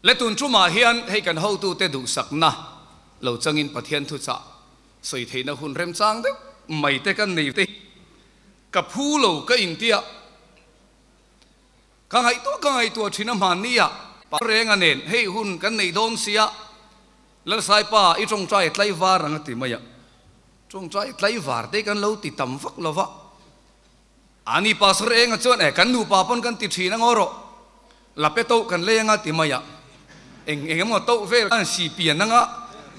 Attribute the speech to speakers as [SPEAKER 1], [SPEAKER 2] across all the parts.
[SPEAKER 1] Le tun tumah hian hei kan hotute duhsakna lo changin Pathian thuchah sawi theihna hun remchang deuh mai te kan nei te ka phu lo ka intia ka ngaihtuah ka ngaihtuah thin a hmannia pa renga nen hei hun kan nei dawn sia Lalsaipa i tawngtai tlaivar ang a ti mai a tawngtai tlaivar te kan lo ti tam vak lova Ani Pastor Enga chuan e kan nupa pawn kan ti thin a ngaw rawh, la pe toh kan lei anga ti mai a, eng eng emaw toh vel han si pian anga,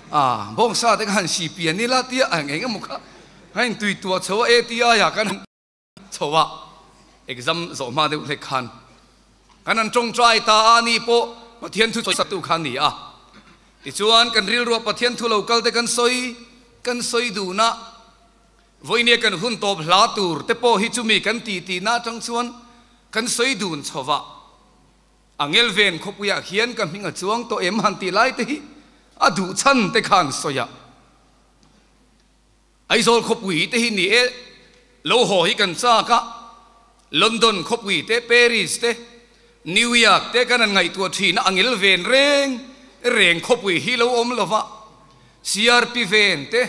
[SPEAKER 1] a bawngsa te kha han si pian ila tia eng eng emaw kha han in tui tuah chho a ATI ah kan han chho a, exam zawh hma deuh hlek khan kan han tawngtai ta a, ani pawh Pathian thu satu kha a ni a, tichuan kan rilruah Pathian thu lo kal te kan sawi kan sawi dun a. Vawinia kan hun tawp hla tur te pawh hi chumi kan ti tihna atang chuan kan sawi dun chho va. Angelven khawpuiah hian ka hming a chuang tawh em han tih lai te hi a duh chhan te khan sawi a. Aizawl khawpui te hi ni e, lo haw hi kan chak a, London khawpui te, Paris te, New York te kan han ngaihtuah thin a, Angelven reng reng khawpui hi lo awm lo va. CRP ven te,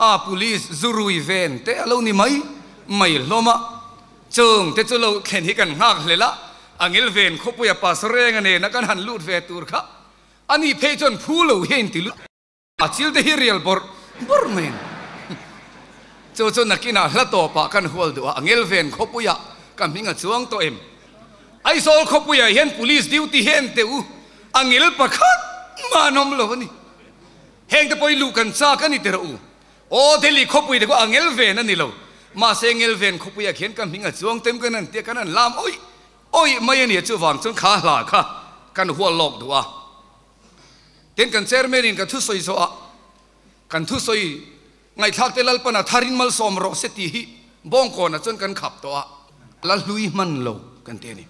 [SPEAKER 1] a police zurui ven te a lo ni mai mai hlawm a, chung te chu lo thlen hi kan nghak hlel a, a ngil ven khawpuia pastor renga nena kan han lut ve tur kha a ni phei chuan phu lo hi a inti lut a, chil te hi rial bawrh bawrh mai a ni. Chu chu nakinah hla tawpah kan hual duh a, a ngil ven khawpuia ka hming a chuang tawh em? Aizawl khawpuiah hian police duty hi en teh u, a ngil pakhat mah an awm lo a ni. Heng te pawh hi luh kan chak a ni teh rawh u. Aw Delhi khawpui te khaw a ngel ven a ni lo. Mahse ngel ven khawpuiah khian ka hming a chuang tem kan han tia kan han lam awih awih mai a ni a, chuvang chuan kha hla kha kan hual lawk duh a. Tin kan chairman in ka thusawi zawh ah kan thusawi Ngaihthlak te Lalpan a tharin malsawm rawh se tih hi bawngkawnah chuan kan khap tawh a, la hlui hman lo kan ti a ni.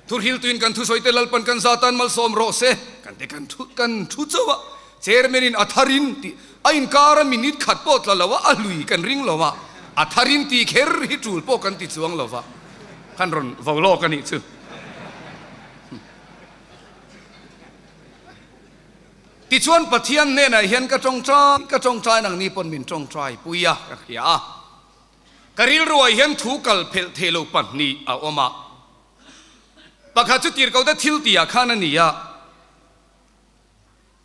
[SPEAKER 1] Thuhriltuin kan thusawi te Lalpan kan zatan malsawm rawh se kan ti kan thu kan thu chauh a, Chairman in a tharin tih a inkar a minute khat pawh tla lo a, a hlui kan ring lo a, a tharin tih kher hi tul pawh kan ti chuang lo va, kan rawn vo lawk a nih chu. Tichuan Pathian hnenah hian ka tawngtai ka tawngtai nang ni pawn min tawngtai pui a ka hria a. Ka rilruah hian thu kal phelh thei lo pahnih a awm a. Pakhat chu tirhkohte thil tihah khan a ni a.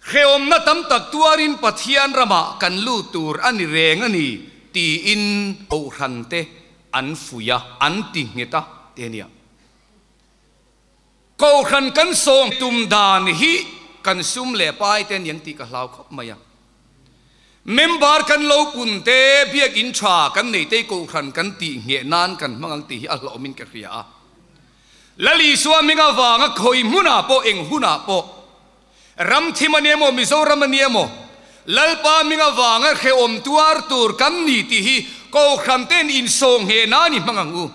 [SPEAKER 1] Hrehawmna tam tak tuarin Pathian ramah kan lut tur a ni reng a ni tiin kohhrante an fuih a, an ti nghet a ti a nia. Kohhran kan sawm tum dan hi kan sum leh pai te aniang tih ka hlau khawp mai a. Member kan lo pun te, biakinn tha kan nei te kohhran kan tih ngheh nan kan hmang ang tih hi a hlawhawmin ka hria a. Lal Isua hming avanga khawi hmunah pawh eng hunah pawh ram thim a ni emaw Mizoram a ni emaw Lalpa hming avanga hrehawm tuar tur kan ni tih hi kohhran ten insawh ngheh nan i hmang ang u.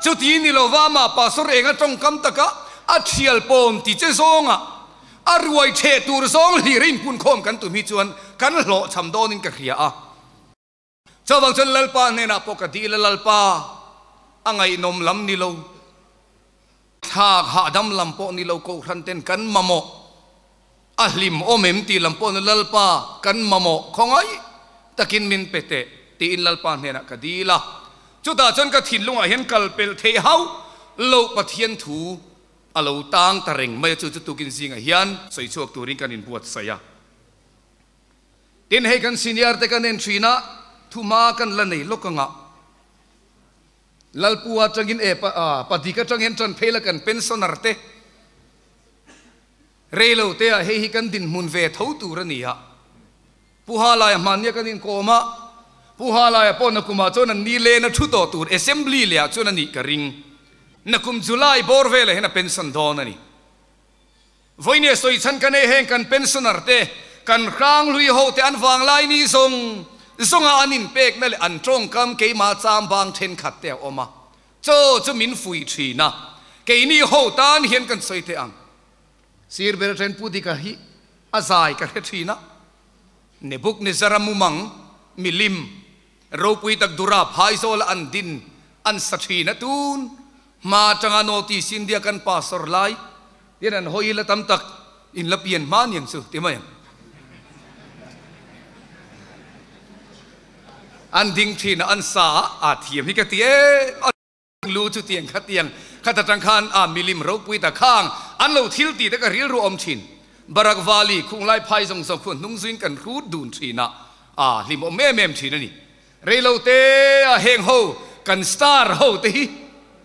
[SPEAKER 1] Chuti ni lova amah Pastor enga tawngkam taka a thial pawn ti che zawnga a ruai theh tur zawng hlir a inpunkhawm kan tum hi chuan kan hlawhchham dawnin ka hria a. Chuvang chuan Lalpa hnenah pawh ka dil a, Lalpa, a ngaihnawm lam ni lo, thlak hahdam lam pawh ni lo, Kohhran ten kan mamawh, a hlim awm em tih lam pawh ni Lalpa, kan mamawh khawngaih takin min pe teh tiin Lalpa hnenah ka dil a. Chutah chuan ka thinlungah hian kal pelh theih hauh loh Pathian thu a lo tang ta reng mai a, chu chu tukin zingah hian sawi chhuak turin kan inbuatsaih a. Tin, hei kan senior te kan en thin a, thuma kan la nei lawk anga Lalpu atangin e padik atang hian tan phei la kan pensioner te rei lo te ah hei hi kan dinhmun ve tho tur a ni a. Pu Halaia hmannia kan inkawm a, Pu Halaia pawh nakumah chuan an ni lena thu tawh tur assembly leh ah chuan a nih ka ring. Nakum July bawr velah hian a pension dawn a ni. Vawinia sawi chhan ka nei heng kan pensioner te, kan hranghlui ho te an vanglai ni zawng zawnga an inpekna leh an tawngkam keimah chambang thenkhat te a awm a, chaw chu min fuih thin a, keini ho tan hian kan sawi teh ang. Sir ber atangin Pu Dika hi a zai ka hre thin a, Nebuknezara mumang milim ropui tak dura phaizawla an din an sa thin a, tun hma atanga North East India kan pastor lai. Tian an hawi la tam tak in la pian hma niang chu ti mai ang. An ding thin a, an sa a, aa thiam hi ka ti em a. Lu chu tiang kha tiang khat atang khan a milim ropui ta khang an lo thil tih te ka rilru awm thin. Barak Valley khunglai phai zawng zawng khu hnung zuiin kan hrut dun thin a, aa hlim awm em em thin a ni. Reilo te a heng ho kan star ho te hi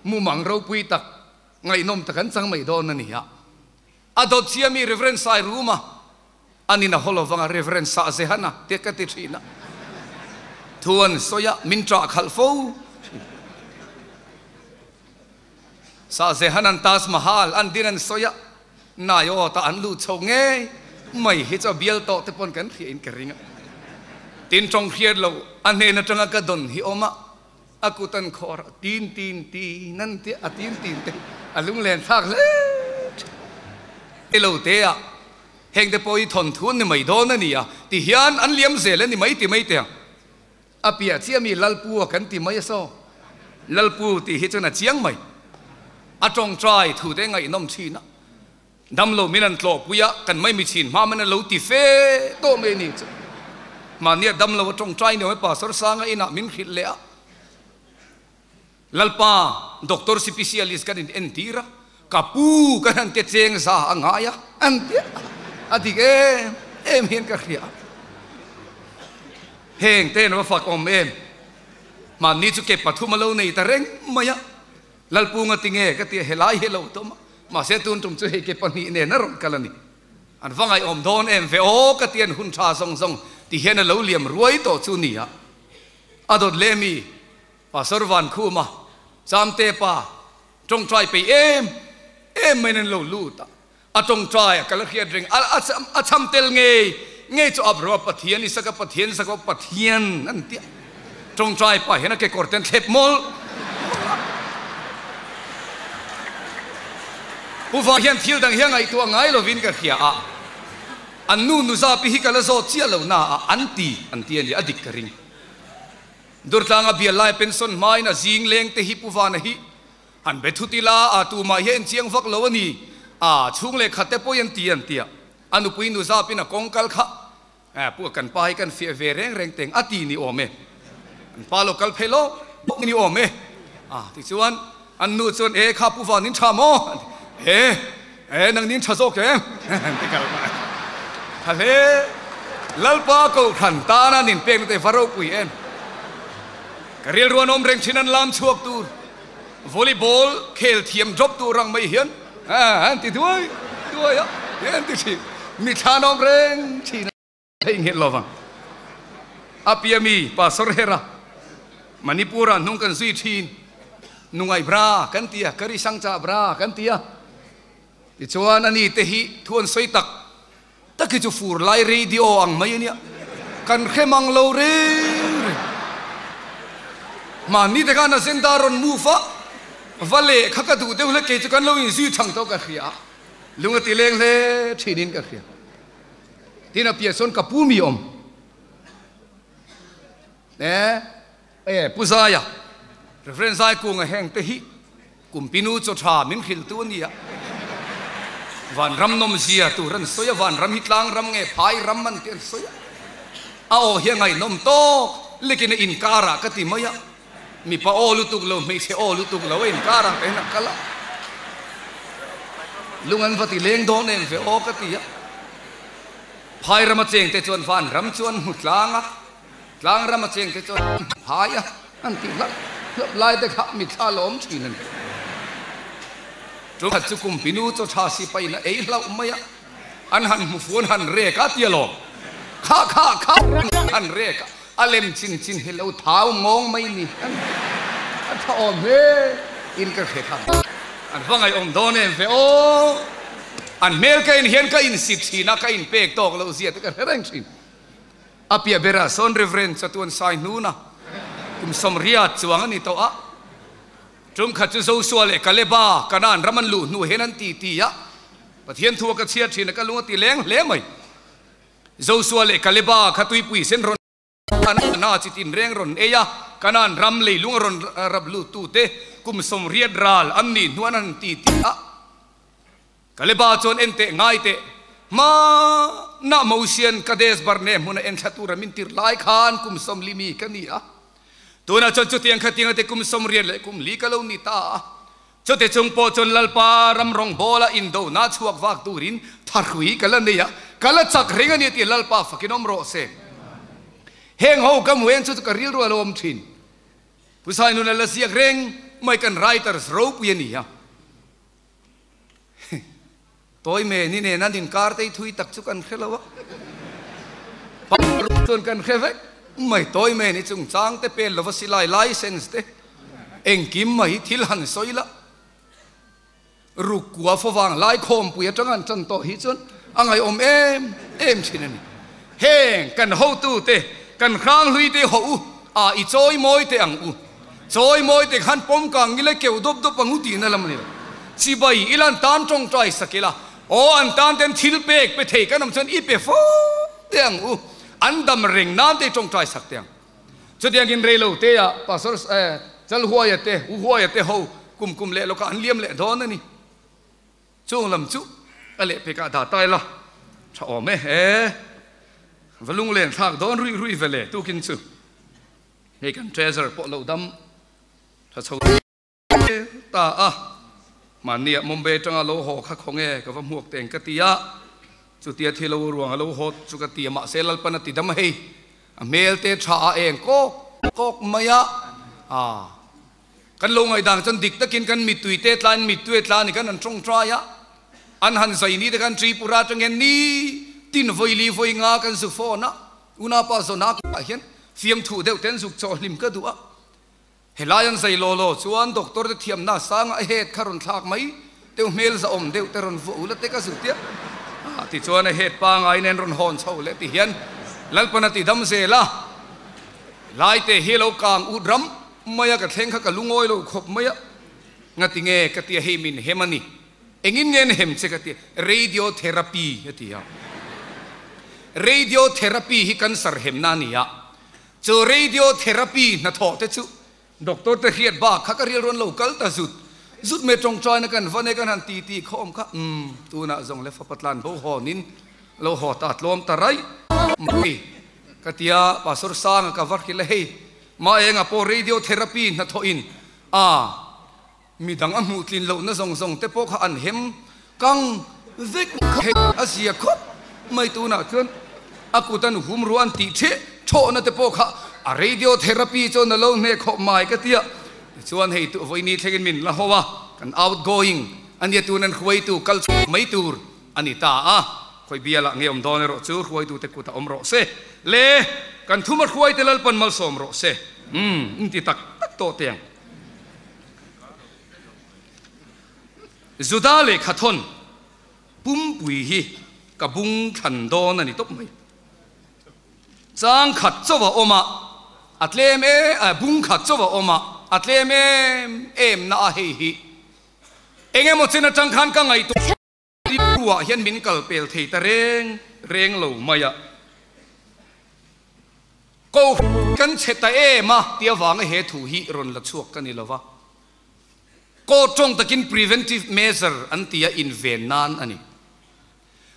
[SPEAKER 1] mumang ropui tak ngaihnawm tak an chang mai dawn a ni a. A dawt chiah mi Reverend Sai Ruma anin a haw lovang a Reverend Sah Zehana te ka ti thin a. Thu an sawi a, min ṭah khalh fo thin. Sah Zehanan Taj Mahal an din an sawi a, nai aw ta an lut chho ngei mai hi chu a bial tawh te pawn kan hria in ka ring a. Tin tawng hriat lo a hnen atanga ka dawn hi awm a, a kut an khawr a tin tin tin an tia a tin tin te a lunglen thlak hle thin. Ilo te ah heng te pawh hi thawnthu an ni mai dawn a ni a ti hian an liam zel a ni mai ti mai teh ang. A piah chiah mi Lalpu a kan ti mai a saw. Lalpu tih hi chuan a chiang mai. A tawngtai thu te ngaihnawm thin a. Damlo min an tlawhpui a, kan mai mi chhin hma man a lo ti fe tawh mai a ni chu. Mahnia damlo a tawngtai ni awm e Pastor Sanga inah min hrilh leh a. Lalpa, Doctor Sipisialist kan in entir a, ka pu kan han te cheng za a ngai a, an ti a, a dik em em hian ka hria a. Heng te an va fak awm em? Mahni chu ke pathum a lo nei ta reng mai a, Lalpunga tinge ka ti a, helai hi a lo tawm a, mahse tun tum chu hei ke pahnih nen a rawn kal a ni. An va ngaihawm dawn em ve aw ka ti an hun tha zawng zawng ti hian a lo liam ruai tawh chu ni a, a dawt leh mi? Pastor Vankhuma, Chamte pa, tawngtai peih em em maiin an lo lut a, a tawngtai a kal a hriat reng a, a cham tel ngei ngei chu Abrahama Pathian, Isaka Pathian, Jakob Pathian an ti a, tawngtai pa hian a kekawr te an thlep mawlh mawlh a. Pu Van hian thil dang hi a ngaihtuah ngai lovin ka hria a, an nu nuzapi hi ka la zawt chiah lo na a, an ti an ti a ni, a dik ka ring. Durtlanga bial lai pension hmain a zing leng te hi Pu Vana hi han be thut ila a tumah hi a inchiang vak lo a ni. A chhung leh khat te pawh an ti an ti a, a nupui nu zapin a kawng kal kha Pu a kan pa hi kan fiah ve reng reng teng a ti ni awm e. An pa lo kal phei lo ni awm e. A tichuan an nu chuan e kha Pu Van in tha maw? An ti e e nang nin tha zawk em? An ti kal mai. Tha hle. Lalpa Kohhran tana nin pekna te va ropui em? Ka rilru an awm reng thin an lam chhuak tur volleyball khel thiam drop tur ang mai hian an ti duai duai a an ti thin. Mithla an awm reng thin a. Theih nghet lo vang. A pia mi Pastor Hera Manipur ah hnung kan zui thin. Nungai bra kan ti a, Kari Sangcha bra kan ti a. Tichuan ani te hi thu an sawi tak tak hi chu fur lai radio ang mai a nia. Kan hre mang lo reng reng. Mahni te khan a zenda rawn move a, va lehkha ka duh deuh hle kei chu kan lo inzui thang tawh ka hria a. Lung a ti leng hle thinin ka hria. Tin a piah chuan ka pu mi awm e e Pu Zaia Reverend Zaikunga heng te hi Kumpinu chaw tha min hrilh tu a ni a, Vanram nawmzia tur an sawi a, Vanram hi tlang ram nge phai ram an tih an sawi a, a aw hi a ngaihnawm tawk lekin a inkarah ka ti mai a, mipa aw lutuk lo hmeichhe aw lutuk lo a inkarah ka en a kal a, lung an va ti leng dawn em ve aw ka ti a, phai rama cheng te chuan van ram chu an hmu tlang a, tlang rama cheng te chuan an hmu phai a, an tih hlap hlap lai te kha mithla la awm thin a ni. Chukhat chu kumpinu chaw tha sipain a ei hlauh mai a, an han hmu fuan han rek a tia lawm, kha kha kha han rek a, a lem chin chin hi lo thau ngawng mai ni a tha awm hle in ka hre thang. An va ngaihawm dawn em ve aw. An hmel ka en hian ka insit thin a, ka inpek tawk loh zia te ka hre reng thin. A piah berah sawn Reverend Chatuan Sai hnuna kum sawmriat chuang a ni tawh a. Tum khat chu Joshua leh Kaleba Kanaan ram an luh hnu hian an ti ti a, Pathian thu a ka chhiat thin a ka lung a ti leng hle mai. Joshua leh Kaleba kha tuipui sen rawn Kanaan chi tin reng rawn ei a, Kanaan ram leilung a rawn rap lut tute kum sawmriat ral an nih hnuan an ti ti a. Kaleba chuan en teh ngai teh, Hmanah Mosian Kadesh Barnea hmuna en thla tura min tirh lai khan kum 40 mi ka ni a. Tunah chuan chutiang khatiang ate kum 84 leh kum li ka lo ni ta a. Chute chung pawh chuan Lalpa ram rawngbawla indona chhuak vak turin thahrui ka la nei a, ka la chak reng a ni tih Lalpa fakin awm rawh se. Heng ho ka hmu en chu chu ka rilru a lo awm thin. Pu Sainuna la ziak reng mai kan writers ropui a ni a. Tawi me ni nen an inkar te hi thui tak chu kan hre lo a, pa ruk chuan kan hre vek mai. Tawi me ni chungchang te pel lova silai license te engkim mai hi thil han sawi la, ruk kua fawvang lai khawmpui atanga an tan tawh hi chuan a ngaihawm em em thin a ni. Heng kan hotu te, kan hranghlui te haw u a i chawi mawi teh ang u. Chawi mawi te khan pawm kang ila keuh dawp dawp ang u tihna lam a ni lo. Chibai ila an tan tawngtai sak ila, aw an tan ten thil pek pe thei kan awm chuan i pe fo teh ang u, an dam reng nan te i tawngtai sak teh ang. Chutiangin rei lo te ah Pastor Chalhuaia te, U Huaia te ho kum kum leh lawkah an liam leh dawn a ni. Chung lam chu a lehpekah dah ta ila tha awm e. E va lunglen thlak dawn ruih ruih ve le tukin chu. Hei kan treasure pawh lo dam tha chho ta a. Mahniah Mumbai atanga lo haw kha khaw nge ka va hmuak teng ka ti a. Chutia thi lo ruang a lo haw chu ka ti a mahse Lalpan a ti dam hei. A hmel te tha a eng kawk kawk mai a. Aa. Kan lo ngaihdan chuan dik takin kan mittui te tlain mittui tla ni kan han tawngtai a, an han zai ni te khan Tripura atangin ni tin vawi li vawi nga kan zu phone a, unapa zawna ah hian fiamthu deuh te an zuk chawh hlim ka duh a, helai an zai law law chuan doctor te thiamna sanga a head kha rawn thlak mai deuh hmel zahawm deuh te rawn vuah ula te ka zu tia tichuan a head pangai nen rawn hawn chho leh ti hian Lalpan a ti dam zel a, helai te hi lo kang ut ram Maia ka thleng kha ka lungawi lo khawp mai a, ngati nge ka tia hei min hem a ni, engin nge an hem che ka tia, radiotherapy a ti a, radiotherapy hi cancer hemna a ni a, chu radiotherapy hnathawh te chu doctor te hriat bak kha ka rilru an lo kal ta zut zut mai, tawngtaina kan va nei kan han ti ti khawm kha, umm tunah zawng le fapa tlan bo hawnin lo haw ta tlawm ta raih mai ka tia, Pastor Sanga ka va hrilh a hei. Mah enga pawh radiotherapy hnathawhin a midang a hmuh tlin lohna zawng zawng te pawh kha an hem kang vek thei a zia khawp mai. Tunah chuan a kut an hum ruah an tih theh thawhna te pawh kha a radiotherapy chuan a lo hneh khawp mai ka tia. Tichuan hei vawiini thlengin min la ho a, kan outgoing a nia tun an hruaitu kal chhuak mai tur a ni ta a, khawi bialah nge awm dawn erawh chu hruaitute kutah awm rawh se le, kan thuma hruaite Lalpan malsawm rawh se, umm in ti tak tak tawh teh ang. Juda lehkhathawn pumpui hi ka bung thlan dawn a ni tawp mai. Chang khat chauh a awm a, a tlem em, bung khat chauh a awm a, a tlem em em na a hei hi. Eng emaw chen atang khan ka ngaihtuah rilruah hian min kal pel thei ta reng reng lo mai a. Ko kan chhe ta em a tih avanga he thu hi rawn la chhuak ka ni lo va. Ko tawng takin preventive measure an ti a inven nan a ni.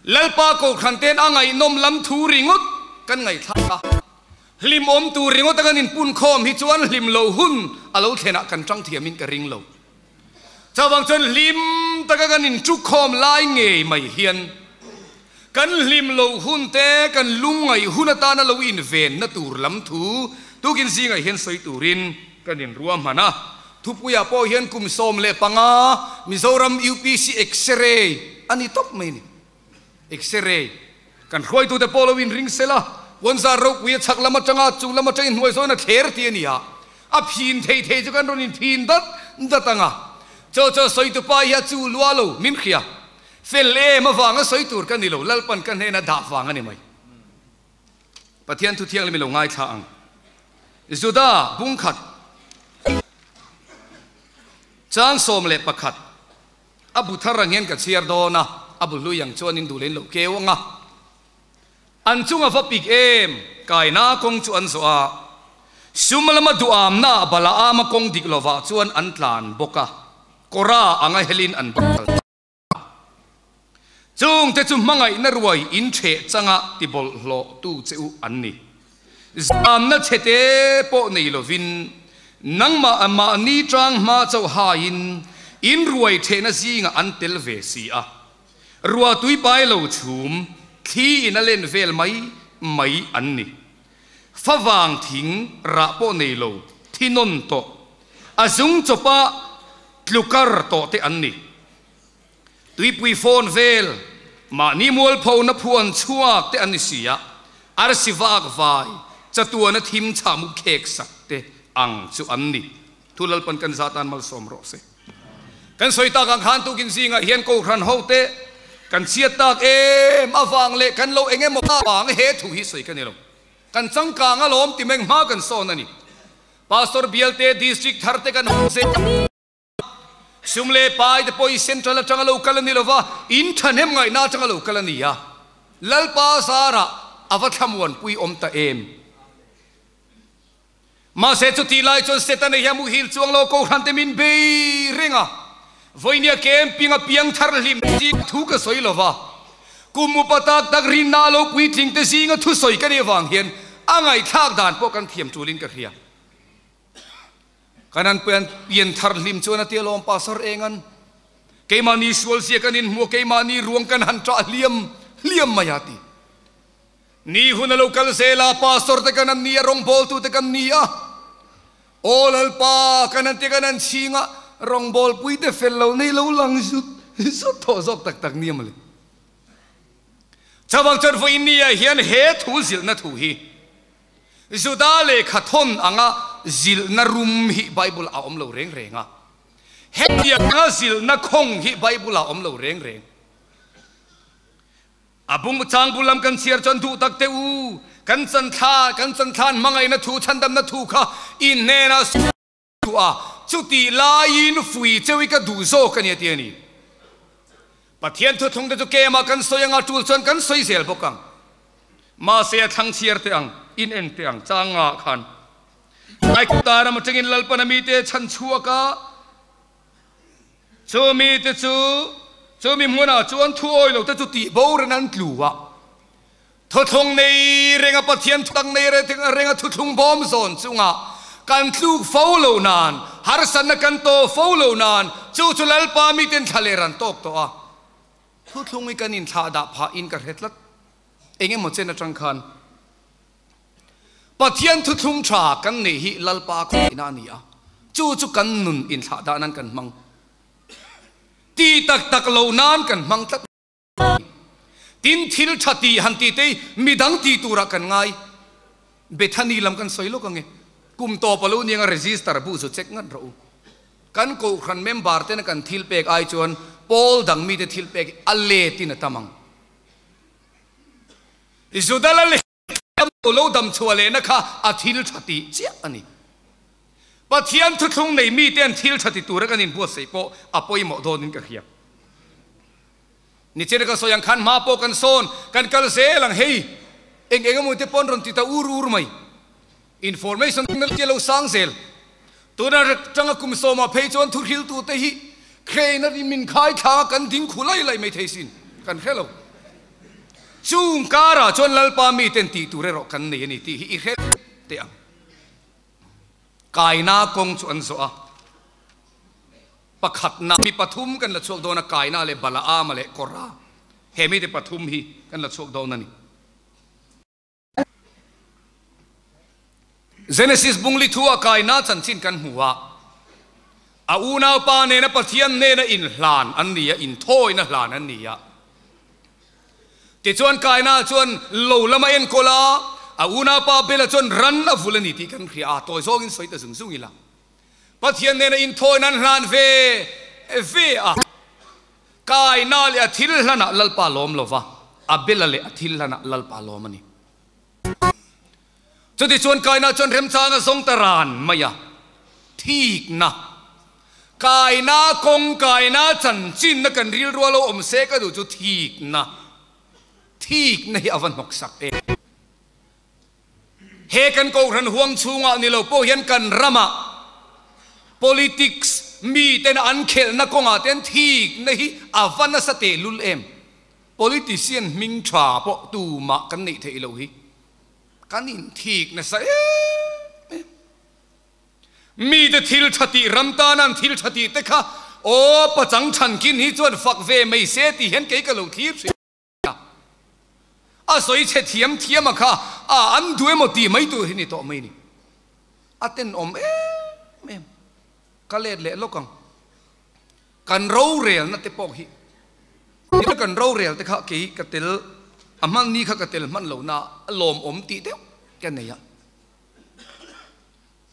[SPEAKER 1] Lalpa Kohhran ten a ngaihnawm lam thu ringawt kan ngaihthlak a, hlimawm tur ringawt a kan inpunkhawm hi chuan hlim lo hun a lo thlenah kan tang thiamin ka ring lo. Chuvang chuan hlim taka kan intukhawm lai ngei mai hian kan hlim loh hun te, kan lungngaih hun atana lo invenna tur lam thu tukin zingah hian sawi turin kan inruahman a. Thupuiah pawh hian kum 15 Mizoram UPC X-ray a ni tawp mai a ni. X-ray kan hruaitute pawh lo inring sel a, Puanzar ropui a chhak lam atanga chung lam atangin hnuai zawn a thler tih a ni a, a phin thei thei chu kan rawn inphin dat dat ang a. Chaw chaw sawitu pa hi a chu lua lo min hria. Fel em avanga sawi tur ka ni lo, Lalpan ka hnena dah vang a ni mai. Pathian thu thianghlim i lo ngaithla ang. Juda bung khat chang 11 a bu thar ang hian ka chhiar dawn a, a bu hlui ang chuan in duh leh in lo keu ang a. An chunga va pik em kaina kawng chu an zawh a, sum lama duhamna Balaama kawng dik lovah chuan an tlan bawk a, Kora anga helin an bawk. Chungte chu hmangaihna ruai in ṭheh changa ti bawlhhlawhtu che u an ni. Zamna chhete pawh nei lovin nangmah mahni ṭang hma chauh haiin in ruai ṭhehna zingah an tel ve si a. Rua tui pai lo chhum thli in a len vel mai mai an ni. Favang thing rah pawh nei lo thi nawn tawh, a zung chawpa tlukar tawh te an ni. Tuipui fawn vel, mahni mualphona phuan chhuak te an ni si a, arsi vak vai, chatuana thim chhahmu khek sak te ang chu an ni. Thu Lalpan kan zah tan malsawm rawh se. Kan sawi tak ang khan tukin zingah hian Kohhran ho te kan chhiat tak em avang leh kan lo eng emaw vang he thu hi sawi ka ni lo. Kan changkang alawm ti meng hma kan sawn a ni. Pastor bialte district thar te kan hawng zel. Sum leh pai te pawh hi central atanga lo kal a ni lova, in thahnem ngaihna atanga lo kal a ni a. Lalpa zarah a va thlamuanpui awm ta em? Mahse chutih lai chuan Setana hi a muhil chuang lo, Kohhran te min bei reng a. Vawinia camping a piang thar hlim zing thu ka sawi lova, kum upa tak tak rinna a lo puitling te zinga thusawi ka nih avang hian a ngaihthlak dan pawh kan thiam tulin ka hria. Kan an pian thar hlim chuan a ti alawm Pastor Engan. Keimahni sual zia kan inhmu a, keimahni ruang kan han ṭah hliam hliam mai a ti. Ni hun a lo kal zel a, Pastor te kan an ni a, rawngbawltu te kan ni a. Aw Lalpa, kan an ti kan an chhing a, rawngbawlpui te fel lo nei lo lang zut zut thawh zawk tak tak nia mawle. Chavang chuan vawiin ni ah hian he thu zilhna thu hi Juda lehkha thawn anga zilhna rum hi Bible ah a awm lo reng reng a. Hetianga zilhna khawng hi Bible ah a awm lo reng reng. A bung chang bul lam kan chhiar chuan duh tak teh u, kan chanthla, kan chanthlan hmangaihna thu, chhandamna thu kha i hnenah duh a, chutih laiin fui cheu i ka duh zawk a ni a ti a ni. Pathian thuthlung te chu kemah kan sawi anga tul chuan kan sawi zel bawk ang. Mahse a thlang chhiar teh ang, in en teh ang, chang nga khan. Aigupta ram atangin Lalpan a mite chhan chhuak a, chu mite chu chumi hmunah chuan thu awi lo te chu tih borin an tlu a. Thuthlung nei renga Pathian thutak nei renga thuthlung bawm zawn chungah kan tluk fo lo nan, harsatna kan tawh fo lo nan, chu chu Lalpa miten thla leh ran tawk tawh a. Thuthlung hi kan inthlah dah phah in ka hre tlat. Eng emaw chen atang khan Pathian thuthlung tha kan neih hi Lalpa khawihna a ni a, chu chu kan nun inthlah dah nan kan hmang. Ti tak tak lo nan kan hmang tlat. Tin, thil tha tih han tih te hi midang tih turah kan ngai. Bethany lam kan sawi lawk ange. Kum tawp a lo niang a register bu chu check ngat rawh u. Kan kohhran member tena kan thil pek ai chuan pawl dang mite thil pek hi a let in a tam ang. Judala leh lo dam chhuah lehna kha a thil tha tih chiah a ni. Pathian thuthlung nei mite an thil tha ti tura kan inbuatsaih pawh a pawimawh dawnin ka hria. Nichina ka sawi ang khan hma pawh kan sawn, kan kal zel ang hei. Eng eng emaw te pawh an rawn ti ta ur ur mai. Information technology a lo sang zel. Tuna tanga kum sawmah phei chuan thuhriltute hi crane a min khai thlang a kan ding khu lai lai mai thei sin kan hre lo. Chung karah chuan Lalpa miten tih tur erawh kan nei a ni tih hi i hre teh ang. Kaina kawng chu an zawh a. Pakhatna mi pathum kan la chhuak dawn a, Kaina leh Balaama leh Kora. He mite pathum hi kan la chhuak dawn a ni. Genesis bungli thu a kaina chanchin kan hmu a, a unaupa nena Pathian hnena inhlan an ni a, inthawina hlan an ni a. Tichuan kaina chuan lo lama enkawl a, a unaupa Abela chuan ran a vul a ni tih kan hria a, tawi zawngin sawi ta zung zung ila. Pathian nena inthawina an hlan ve ve a. Kaina leh a thil hlanah Lalpa lawm lo va, Abela leh a thil hlanah Lalpa lawm a ni. Chutichuan Kaina chuan remchang a zawng ta ran mai a, thikna, Kaina kawng, Kaina chanchinna kan rilrua lo awm se ka duh chu thikna, thikna hi a va hnawksak em. He kan Kohhran huang chhungah ni lo pawh hian kan ramah politics miten an khelhna kawngah te an thikna hi a va nasa tehlul em? Politician hming tha pawh tumah kan neih theih loh hi kan inthik nasa em em. Mite thil tha tih ram tana an thil tha tih te kha aw pachang chhankin hi chuan fak ve mai se tih hian kei ka lo thlir thin a. A sawi chhe thiam thiam a kha a an duh emaw tih mai tur hi ni tawh mai ni. A tenawm em em. Ka let leh lawk ang. Kan rorelna te pawh hi nia kan rorel te kha kei ka tel a hman ni kha ka tel hman lo na a lawmawm tih deuh ka nei a.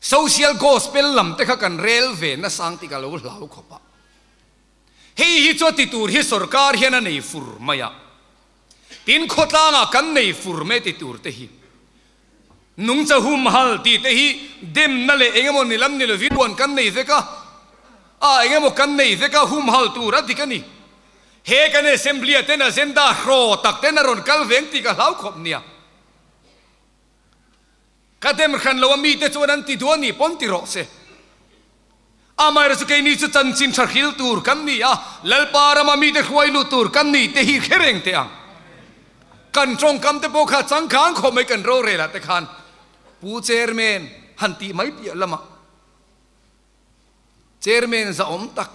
[SPEAKER 1] Social gospel lam te kha kan rel ve nasang tih ka lo hlau khawp a. Hei hi chu a ti tur hi sorkar hian a nei fur mai a. Tin khawtlangah kan nei fur mai ti tur te hi. Nungcha humhal tih te hi demna leh engemaw ni lam ni lovin huan kan nei vek a, a engemaw kan nei vek a humhal tur a dik a ni. He kan Assembly ah ten agenda hraw tak ten a rawn kal veng tih ka hlau khawp nia. Ka dem hran lo a mite chuan an ti duh a nih pawn ti rawh se. Amaherawhchu chu keini chu chanchin tha hril tur kan ni a, Lalpa rama mite hruai lut tur kan ni te hi hre reng teh ang. Kan tawngkam te pawh kha changkang khawp mai kan rorel ah te khan Pu Chairman han tih mai piah lamah Chairman zahawm tak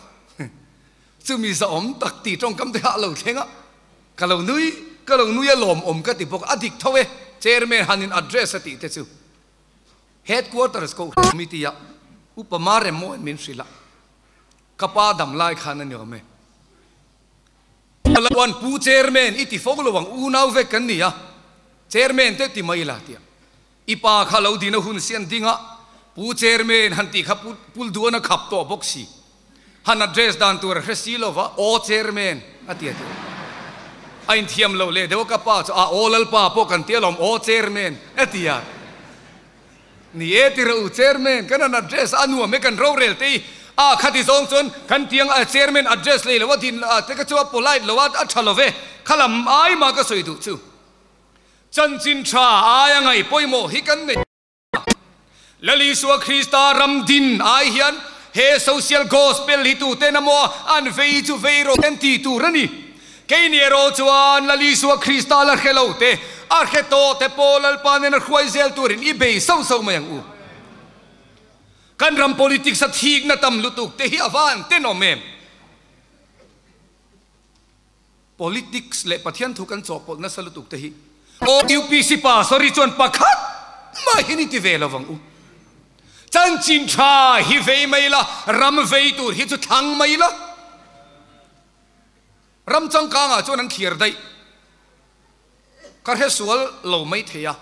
[SPEAKER 1] chumi zahawm tak tih tawngkam te kha a lo thleng a, ka lo nui ka lo nui a lawmawm ka ti bawk a, a dik tho e Chairman han in address a tih te chu. Headquarters Kohhran Committee ah Upa Marem maw in min hrilh a, ka pa dam lai khan a ni awm e. Chuan Pu Chairman i ti fo lo ang, unau vek kan ni a, Chairman te ti mai la tia. I pa kha lo din a hun sian ding a, Pu Chairman han tih kha Pul Duan a khap tawh bawk si. Han address dan tur a hre si lo va, Aw Chairman a ti a ti. A inthiam lo leh deuh a ka pa chu, A aw Lalpa pawh kan ti alawm, Aw Chairman a ti a. Ni e ti rawh u Chairman, kan han address a nuam e kan rorel te i a khati zawng chuan kan tiang a Chairman address lei lo a din a te kha chu a polite lo a, a tha lo ve, khalam ai mah ka sawi duh chu. Chanchin tha aia ngaih pawimawh hi kan nei. Lal Isua Krista ram din ai hian he social gospel hi tuten emaw an vei chu vei rawh an ti tur a ni. Keini erawh chuan Lal Isua Krista la hre lo te, a hre tawh te pawh Lalpa nen a hruai zel turin i bei sauh sauh mai ang u. Kan ram politics a thikna tam lutuk te hi a van tenawm em? Politics leh Pathian thu kan chawhpawlh nasa lutuk te hi UPC pa sorry chuan pakhat mah hi ni ti ve lo vang u. Chanchin tha hi vei mai la, ram vei tur hi chu thlang mai la. Ram changkangah chuan an thlir daih. Ka hre sual lo mai thei a.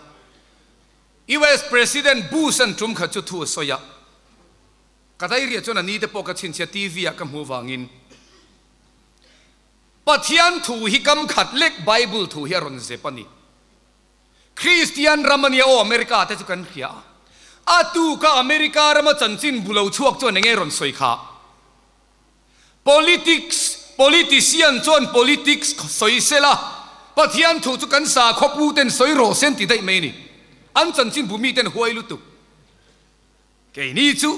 [SPEAKER 1] US President Bush an tum khat chu thu a sawi a. Ka dairiah chuan a ni te pawh ka chhinchhiah TV ah ka hmuh vangin. Pathian thu hi kam khat lek Bible thu hi a rawn zep a ni. Kristian ram a nia aw America te chu kan hria a. A tuka America rama chanchin bu lo chhuak chuan enge rawn sawi kha? Politics, politician chuan politics sawi sela, Pathian thu chu kan sakhaw pu ten sawi rawh se an ti daih mai a ni. An chanchin bu miten huai lutuk. Keini chu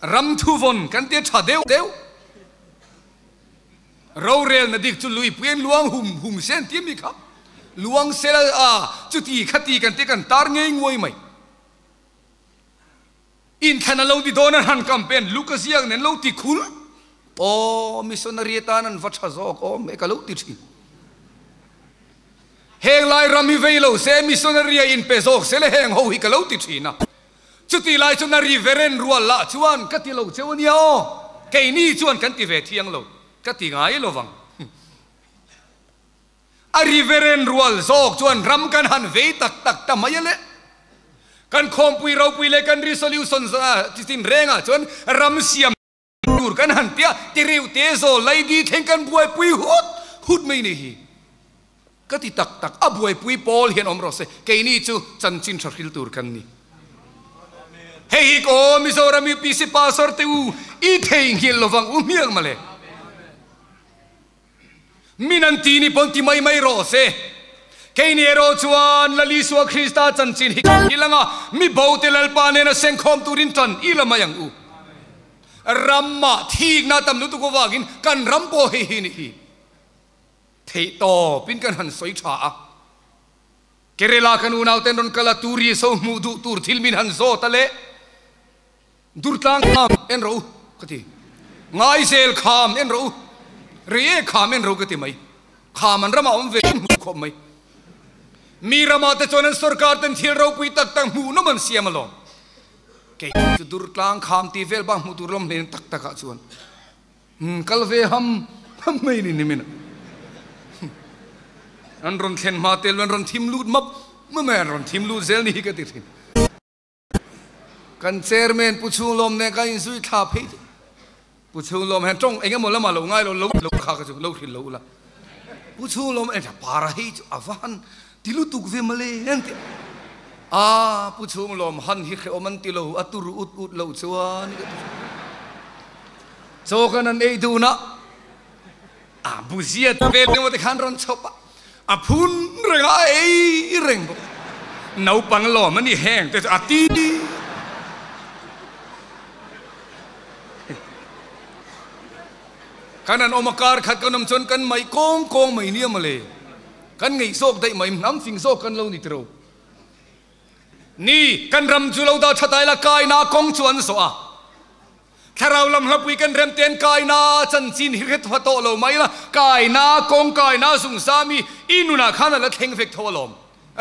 [SPEAKER 1] ram thuvawn kan tia tha deuh deuh. Rorelna dik chu luipui an luang hum hum se an ti ami kha. Luang sela a chuti khati kan tia kan tar ngei nguai mai. Inthlan a lo ni dawn an han campaign luk a ziak nen lo ti khul. Aw missionary atan an va tha zawk awm e ka lo ti thin. Heng lai ram hi vei lo se missionary a inpe zawk se le heng ho hi ka lo ti thin a. Chuti lai chuan a Reverend rual lah chuan ka ti lo cheu ania aw, keini chuan kan ti ve thiang lo, ka ti ngai lo vang. A Reverend rual zawk chuan ram kan han vei tak tak ta mai a le. Kan khawmpui ropui leh kan resolution chitin rengah chuan ram siam tur kan han tia ti reuh te zawl lai di thleng kan buaipui hut hut mai ni hi. Ka ti tak tak a buaipui pawl hian awm rawh se, keini chu chanchin tha hril tur kan ni. Hei hi ka aw Mizoram UPC pastor te u i theihnghilh lovang u hmiang male. Min an ti ni pawn ti mai mai rawh se. Keini erawh chuan Lal Isua Krista chanchin hi kan hrilh ang a, mi bote Lalpa nena sengkhawm turin tan i la mai ang u. Ramah thikna tam lutuk avangin kan ram pawh hei hi ni hi. Theihtawpin kan han sawi tha a. Kerala kan unauten rawn kal a, tourist ho hmuh duh tur thil min han zawt a le. Durtlang kham en rawh u ka ti. Ngaizel kham en rawh u. Reiek kham en rawh u ka ti mai. Kham an ramah awm ve hmuh khawp mai. Mi ramah te chuan an sorkar ten thil ropui tak tak hmuh nawm an siam alawm. Kei chu Durtlang kham tih vel bak hmuh tur lawm hlen tak takah chuan kal ve ham ham mai ni nimin an rawn thlen hma tel an rawn thim lut map mai an rawn thim lut zel ni hi ka ti thin. Kan chairman Pu Chhunglawm nen kan inzui thla phei chu Pu Chhunglawm hian tawng eng emaw lamah lo ngai lo lo kha ka chu lo hrilh lo ula. Pu Chhunglawm en para hei chu a va han ti lutuk ve mawle an ti a. Pu Chhunglawm han hi hrehawm an ti lo a tur ut ut lo chuan ka ti chaw kan an ei dun a a buzia vel emaw te khan rawn chhawp a. A phun reng a, a ei reng bawk. Naupang lawm a ni heng te chu a ti. Kan an awm a, kar khat kan awm chuan kan mai kawng kawng mai nia mawle. Kan ngeih zawk daih mai, hnam fing zawk kan lo ni tiro. Ni, kan ram chu lo dah tha ta ila, kaina kawng chu an zawh a. Thlarau lam hlapui kan rem ten kaina chanchin hi hret hma tawh lo mai la, kaina kawng kaina zungzam i i nunah khan a la thleng vek tho alawm.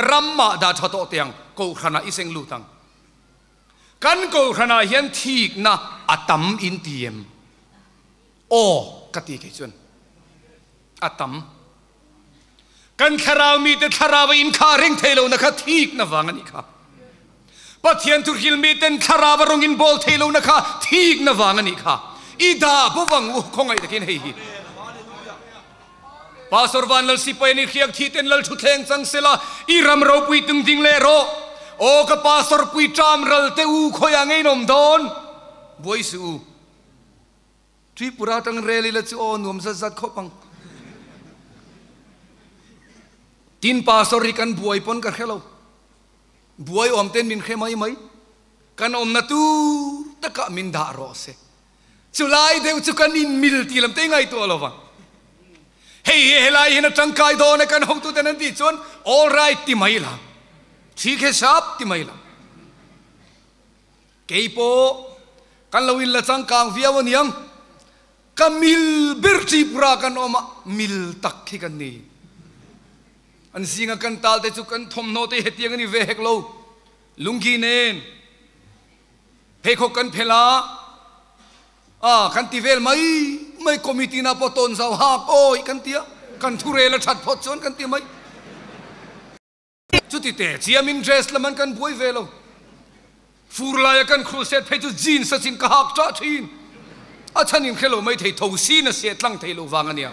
[SPEAKER 1] Ramah dah tha tawh teh ang, Kohhranah i seng lut ang. Kan Kohhranah hian thikna a tam in ti em? Aw ka ti kei chuan a tam. Kan thlarau mite thlarau a inkhah reng thei lohna kha thikna vang a nih kha. Pathian thuhril miten thlarau a rawng inbawl thei lohna kha thikna vang a nih kha. I dah bo vang u khawngaih takin hei hi. Pastor Van Lal sipai ni hriak thi ten Lal thuthleng chang sela i ram ropui tung ding leh rawh. Aw ka pastor pui ṭam ral te u khawiah ngei in awm dawn? Buai suh u. Tripura atang rel ila chu aw nuam zat zat khawp ang. Tin pastor hi kan buai pawn ka hre lo. Buai awm ten min hre mai mai. Kan awmna tur takah min dah rawh se. Chulai deuh chu kan inmil ti lam te ngaihtuah lo vang. Hei hi helai hian a tangkai dawn e kan hotuten an tih chuan all right ti mai la. Thikhe sap ti mai la. Kei pawh kan lo inla changkang viau aniang, ka mil ber Tripura kan awm a, mil tak khi kan ni. An zinga kan tal te chu kan thawmhnaw te hetiang a ni ve hek lo, lunggi nen pheikhawk kan phelh a, a kan ti vel mai mai, committee na pawh tawn zau hak awi kan ti a, kan thurel a that phawt chuan kan ti mai. Chuti te chiamin dress lam an kan buai ve lo. Fur laia kan crusade phei chu jeans a chin ka hak tah thin. A chhan in hre lo mai thei tho sin a seh tlang thei lo vang a nia.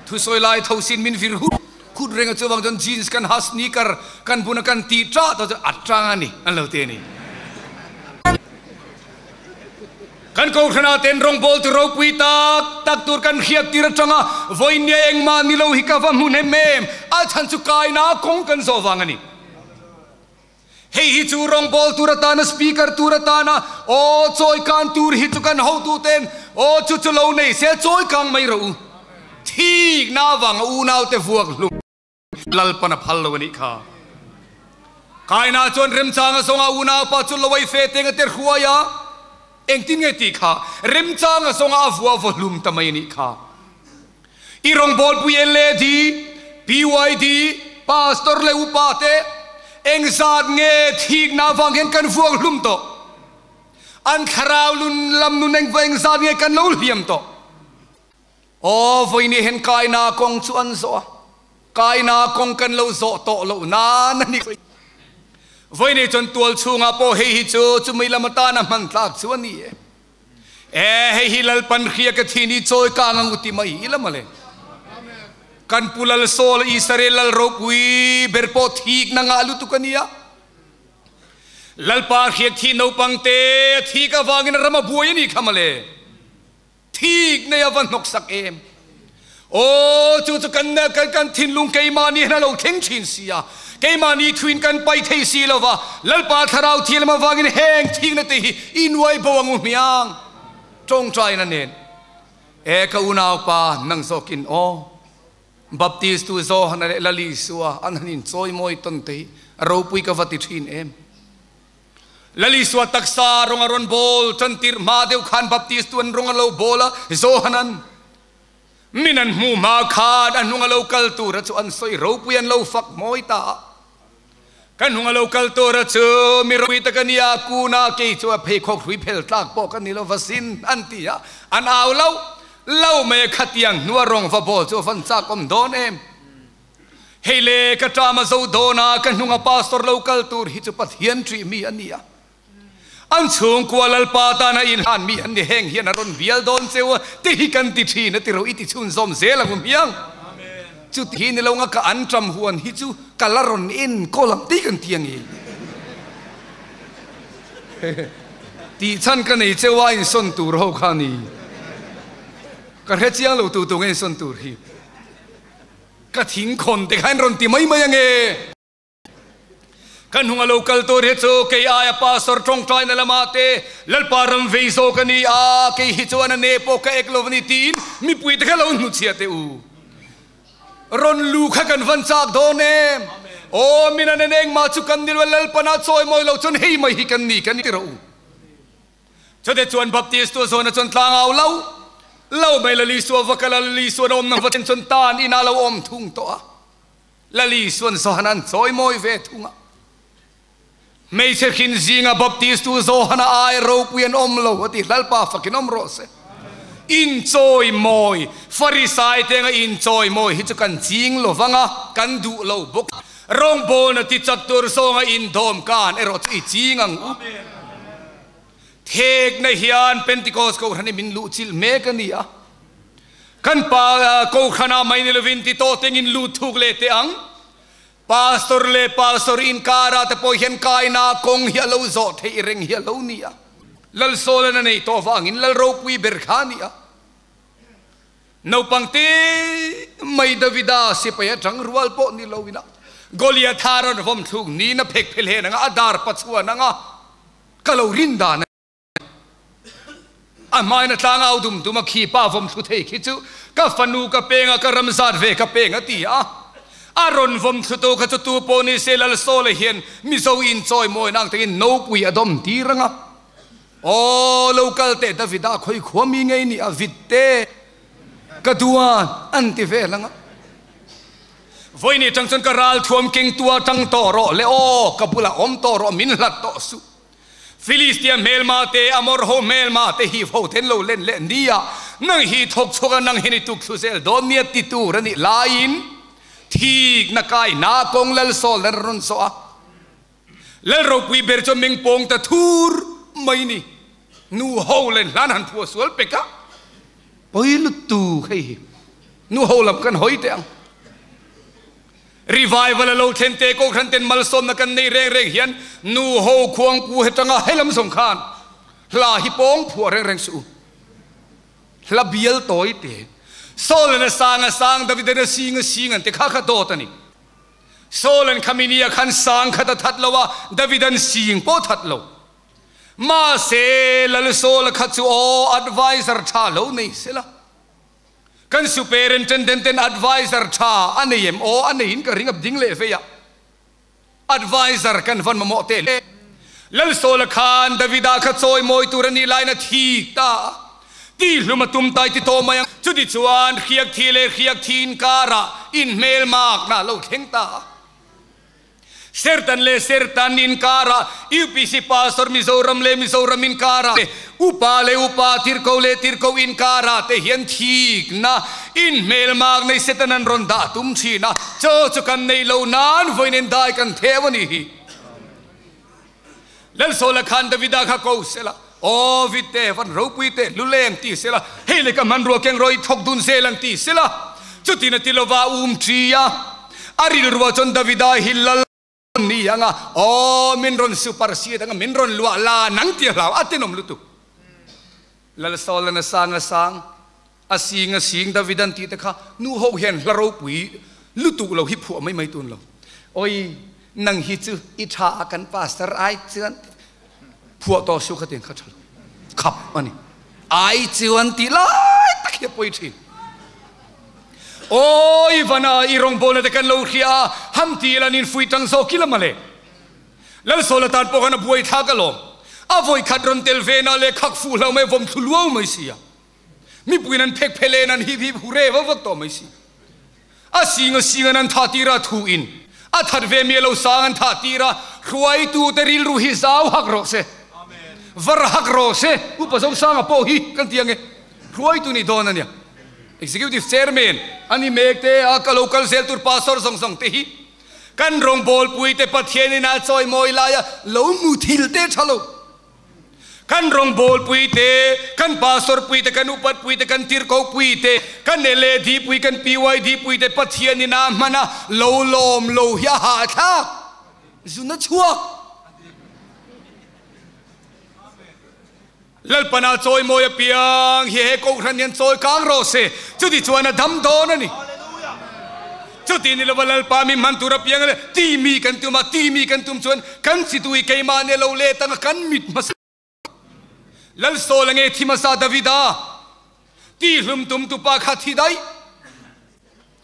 [SPEAKER 1] Thusawi lai tho sin min vir hut hut reng a chuvang chuan jeans kan ha sneaker kan bun a kan tih tah tawh chu a tang a ni an lo ti a ni. Kan Kohhranah ten rawngbawl tu ropui tak tak tur kan hriat tir atanga vawinia engmah ni lo hi ka va hmu hnem em? A chhan chu kaina kawng kan zawh vang a ni. Hei hi chu rawngbawl tur atana speaker tur atana aw chawi kan tur hi chu kan hotu ten aw chu chu lo nei se chawi kang mai rawh u. Thikna avanga unaute vuak hlum. Lalpan a phal lo a nih kha. Kaina chuan remchang a zawng a, unaupa chu lo ei fe teng a ter hruai a, engtin nge tih kha remchang a zawng a, a vua vaw hlum ta mai a nih kha. I rawngbawlpui LAD, PYD, Pastor leh upa te engzat nge thikna avang hian kan vuak hlum tawh? An thlarau lun lam nun engzat nge kan lo hliam tawh? Aw, vawiin hian kaina kawng chu an zawh a, kaina kawng kan lo zawh tawh loh nan a ni. Vawiin chuan tual chhungah pawh hei hi chu chumi lam atana hman tlak chu a ni e. E, hei hi Lalpan hria ka thin i chawi kang ang u ti mai ila mawle. Kan pu Lal Saul Israel Lal ropui ber pawh thikna ngah lutuk a nia. Lalpa hriat thi naupang te thik avangin a ram a buai a nih kha mawle. Thik nei a va hnawk sak em? Aw, chu chu kan kan kan thinlung keimahni hian a lo thleng thin si a, keimahni thuin kan paih thei si lo va, Lalpa Thlarau Thianghlim avangin heng thikna te hi i nuai bo ang u hmiang. Tawngtaina nen, E ka unaupa, nang zawkin aw. Baptist tu Johana leh Lal Isua an han inchawimawi tawn te hi ropui ka va ti thin em. Lal Isua taksa rawng a rawn bawl tan tirh hma deuh khan Baptist tu an rawng a lo bawl a, Johanan min an hmuh hma khan a hnung a lo kal tura chu an sawi ropui an lo fak mawi ta a. Ka hnung a lo kal tura chu mi ropui tak a nia, kuna kei chu a pheikhawk hrui phel tlak pawh ka ni lo va sin an ti a, an au lo lo mai a khatiang hnua rawng va bawl chu a van chak awm dawn em. Hei le ka ṭam a zo dawn a, ka hnunga pastor lo kal tur hi chu Pathian ṭih mi a ni a. An chhungkua Lalpa tana inhlan mi an ni heng hian a rawn bial dawn cheu a, ti hi kan ti ṭhin a ti ro i ti chhunzawm zel ang u hmiang. Chuti hi ni lo nga ka an ṭam huan hi chu ka la rawn enkawl ang tih kan ti a ni. Tih chhan ka nei cheu a insawn tur ho kha a ni. Ka hre chiang lo tu tu nge insawn tur hi. Ka thingkhawn te khan rawn ti mai mai ange. Ka hnung a lo kal tur hi chu kei aia pastor tawngtaina lamah te Lalpa ram vei zawk a ni a, kei hi chuan a ne pawh ka ek lo a ni tiin mipui te kha lo hnuchhiah teh u. Rawn lu kha kan van chak dawn em? Aw min an en engmah chu kan ni lo a, Lalpana chawimawi lo chuan hei mai hi kan ni kan ti rawh u. Chute chuan Baptist tu zawna chuan tlangau lo lo mai Lal Isua va kal a, Lal Isuan a awmna va thlen chuan tan inah lo awm thung tawh a. Lal Isuan Johana an chawimawi ve thung a. Hmeichhe hrin zinga Baptist tu Johana ai ropui an awm lo a ti, Lalpa fakin awm rawh se. Inchawimawi, Farisai te anga inchawimawi hi chu kan ching lo vang a, kan duh lo bawk. Rawngbawlna ti chak tur zawnga indawm kan erawh chu i ching ang u. Thekna hian Pentecost Kohhran hi min luh chilh mek a ni a. Kan pa Kohhrana mai ni lovin ti tawh tengin lut thuk leh teh ang. Pastor leh Pastor inkara te pawh hian kaina kawng hi a lo zawh theih reng hi a lo ni a. Lalsawlan a neih tawh vangin Lal ropui ber kha a ni a. Naupang te mai Davida sipai atang rual pawh ni lo ina Goliatha rawn vawm thluk niin a phek phe hlen anga a dar pachuan anga ka lo rin dan a ni. A hmain a tlang au dum dum a khi pa vawm thlu thei khi chu ka fanu ka peng a ka ram zat ve ka peng a ti a. A rawn vawm thlu tu kha chu tu pawh ni se Lalsawla hian Mizo inchawimawi nang tangin nopui a dawm tir anga. Aw lo kal teh Davida khawi khua mi ngei ni a vit te ka duan an ti vel anga. Vawiin atang chuan ka ral thuam keng tua tang tawh rawh le aw ka bulah awm tawh rawh min hlat tawh suh. Filistia hmelma te Amor ho hmelma te hi ho ten lo len leh nia nang hi thawk chhuak a nang hi ni tuk thlu zel dawn nia ti tur a nih laiin thik na kai na kawng lal sawl nan rawn zawh a. Lal ropui ber chuan meng pawng ta thur mai ni. Nu ho len hlan han phuah sual pek a, pawi lutu hei hi. Nu ho lam kan hawi teh ang. Revival a lo thlen te Kohhran ten malsawmna kan nei reng reng hian nu ho khuangpu hetanga helam zawng khan hla hi pawng phuah reng reng suh u. Hla bial tawi te. Saul an a sang a sang, David an a sing a sing an ti kha kha dawt a ni. Saul an khami ni ah khan sang khat a that lo a, David an sing pawh that lo. Mahse, Lal Saul kha chu aw advisor tha lo nei sela. Kan superintendent ten advisor tha a nei em? Aw a nei in ka ring a ding leh vei a. Advisor kan van mamawh teh le. Lal Saul khan Davida kha chawi mawi tur a nih laiin a thik ta a. Ti hlum a tum tai ti tawh mai ang. Chuti chuan hriak thi leh hriak thi inkarah inhmelmakna a lo thleng ta a. Sertan leh Sertan inkarah, UPC Pastor Mizoram leh Mizoram inkarah te, Upa leh Upa, Tirhkoh leh Tirhkoh inkarah te hian thikna inhmelmak nei Satan an rawn dah tum thin a. Chaw chu kan nei lo nan vawiin dai kan theu a nih hi. Lalsawla khan Davida kha ko sela, Aw vite, van ropui te, luleng ti sela, hei le ka hmanrua keng rawih thawk dun zel ang ti sela. Chutin a ti lova um ṭi a, a rilrua chuan Davida hi lal ni ang a, aw min rawn super siat ang a, min rawn luah la nang ti a hlau, a tenawm lutuk. Lalsawla na sang a sang, a sing a sing Davidan tih te kha nu ho hian hla ropui lutuk lo hi phuah mai mai tun lo. Oi, nang hi chu i tha a kan pastor ai chuan phuah tawh su kha tiang kha tha lo. Khap a ni. Ai chuan tih lai tak hi a pawi thin. Aw Ivana, i rawngbawlna te kan lo hria a, han ti ila an infuih tang zawk ila mawle. Lalsawla tan pawh khan a buai thlak alawm. A vawi khat rawn tel ve na leh khak fuh hlo mai vawm thlu luau mai si a. Mipuiin an phek phelen an hip hip hure vak vak tawh mai si. A sing a sing an an thah tir a thu in a that ve mi a lo sang an thah tir a, hruaitu te rilru hi zau hak rawh se. Var hak rawh se. Upa Zosanga pawh hi kan ti ang e. Hruaitu nih dawn a nia. Executive Chairman a ni mek te a, ka lo kal zel tur Pastor zawng zawng te hi kan rawngbawlpui te Pathian in a chawimawi laia lo mu thil te tha lo. Kan rawngbawlpui te, kan Pastor pui te, kan upat pui te, kan tirhkoh pui te, kan LAD pui, kan PYD pui te Pathian in a hman a lo lawm lo hi a hahthlak zun a chhuak. Lalpana chawimawi apiang hi he Kohhran hian chawi kang rawh se, chuti chuan a dam dawn a ni. Chuti ni lova Lalpa mi hman tur apiang le ti mi kan tum a, ti mi kan tum chuan kan chitui keimah ne lo let anga kan mit hmasa. Lal Saul a nge thi hmasa Davida ti hlum tum tupa kha thi daih.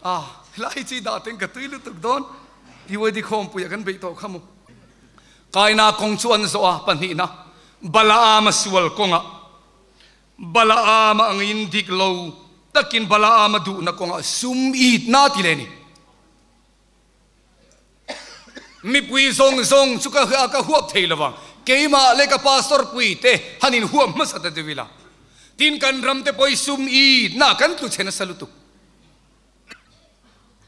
[SPEAKER 1] A, helai chi dah teng ka tui lutuk dawn, PYD khawmpuiah kan beih tawh kha mu. Kaina kawng chu an zawh a, pahnihna, Balaama sual kawngah, Balaama angin dik lo takin Balaama duhna kawngah sum itna ti leh ni. Mipui zawng zawng chu ka ka huap thei lo vang, keimah leh ka pastor pui te han in huap hmasa ta deuh ila. Tin kan ram te pawh hi sum itna kan tlu chhe nasa lutuk.